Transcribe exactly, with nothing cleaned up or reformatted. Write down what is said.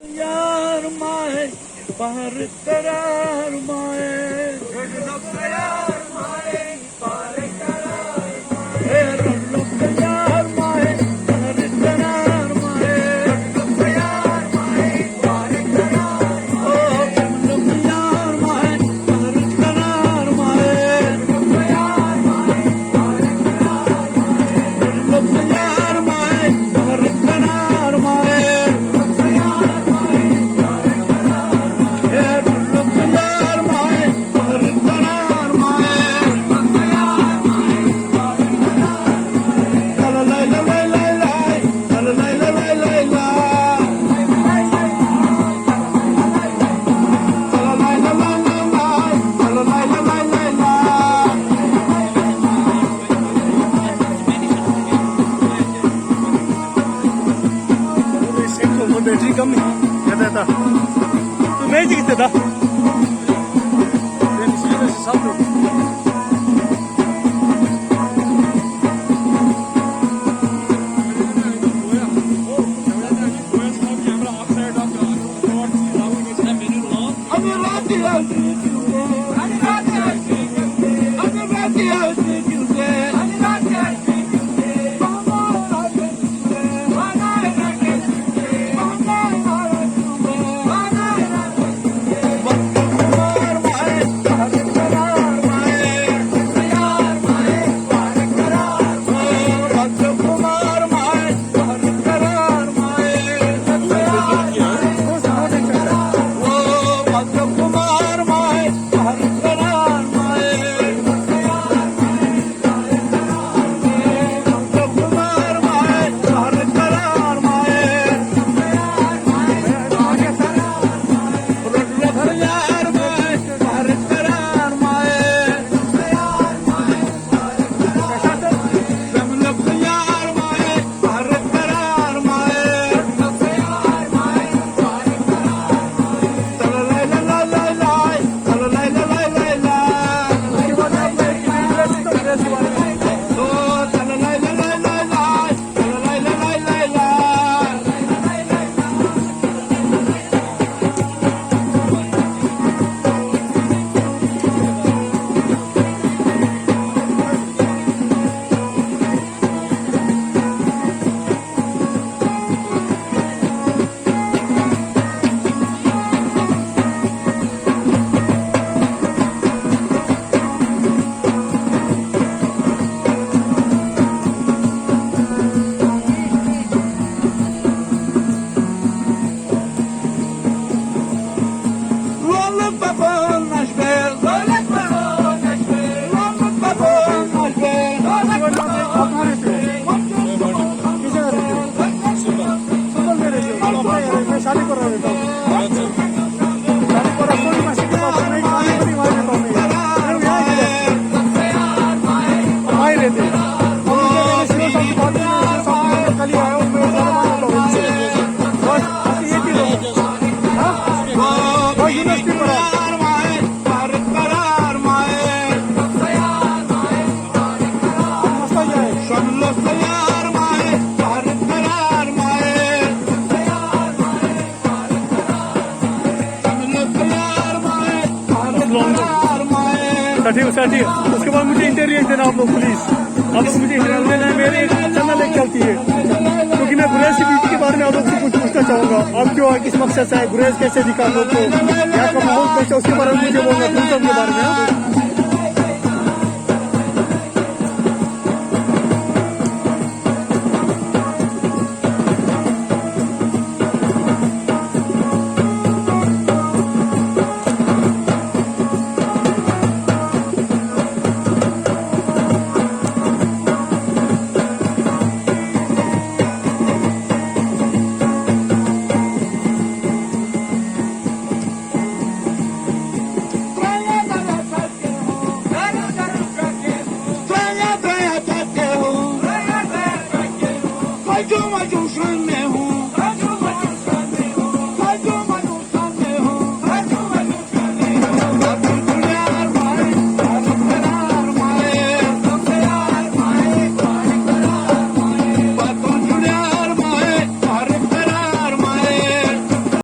یار مائے، بہر قرار مائے۔ بیٹری کم ہے، کہتا تھا۔ تو میں جی کہتے تھا۔ ٹھیک ہے، ٹھیک ہے۔ اس کے بعد مجھے انٹرویو دینا آپ لوگ، پلیز۔ آپ لوگ مجھے انٹرویو دینا ہے، میرے ایک چینل ایک چلتی ہے، کیونکہ میں گریز کی بیوٹی کے بارے میں آپ لوگ سے کچھ پوچھنا چاہوں گا۔ آپ کیوں آئے، کس مقصد سے آئے، گریز کیسے دکھا آپ لوگ کو، یہاں کا ماحول کیسے، اس کے بارے میں مجھے بولنا، ٹورزم کے بارے میں۔